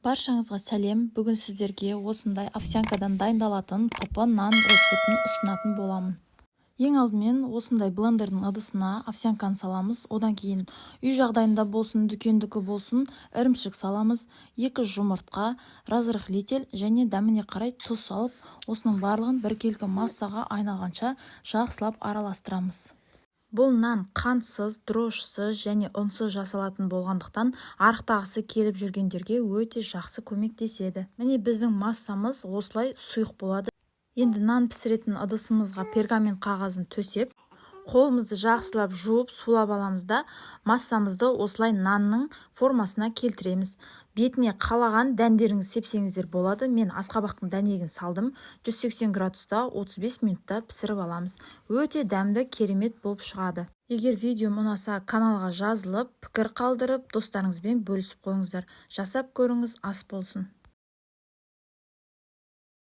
Баршаңызға сәлем! Бүгін сіздерге осындай овсянкадан дайындалатын ПП нан рецептін ұсынатын боламын. Ең алдымен осындай блендердің ыдысына овсянканы саламыз. Одан кейін үй жағдайында болсын, дүкендікі болсын, ірімшік саламыз, екі жұмыртқа, разрыхлитель және дәміне қарай тұз салып, осының барлығын біркелкі массаға айналғанша жақсылап араластырамыз. Бұл нан қантсыз, дрожжысыз және ұнсыз жасалатын болғандықтан, арықтағысы келіп жүргендерге өте жақсы көмектеседі. Міне, біздің массамыз осылай сұйық болады. Енді нан пісіретін ыдысымызға пергамент қағазын төсеп, қолымызды жақсылап жуып, сулап аламыз да, массамызды осылай нанның формасына келтіреміз. Бетіне қалаған дәндеріңізді сепсеңіздер болады. Мен асқабақтың дәнегін салдым. 180 градуста 35 минутта пісіріп аламыз. Өте дәмді, керемет болып шығады. Егер видеом ұнаса, каналға жазылып, пікір қалдырып, достарыңызбен бөлісіп қойыңыздар. Жасап көріңіз, ас болсын!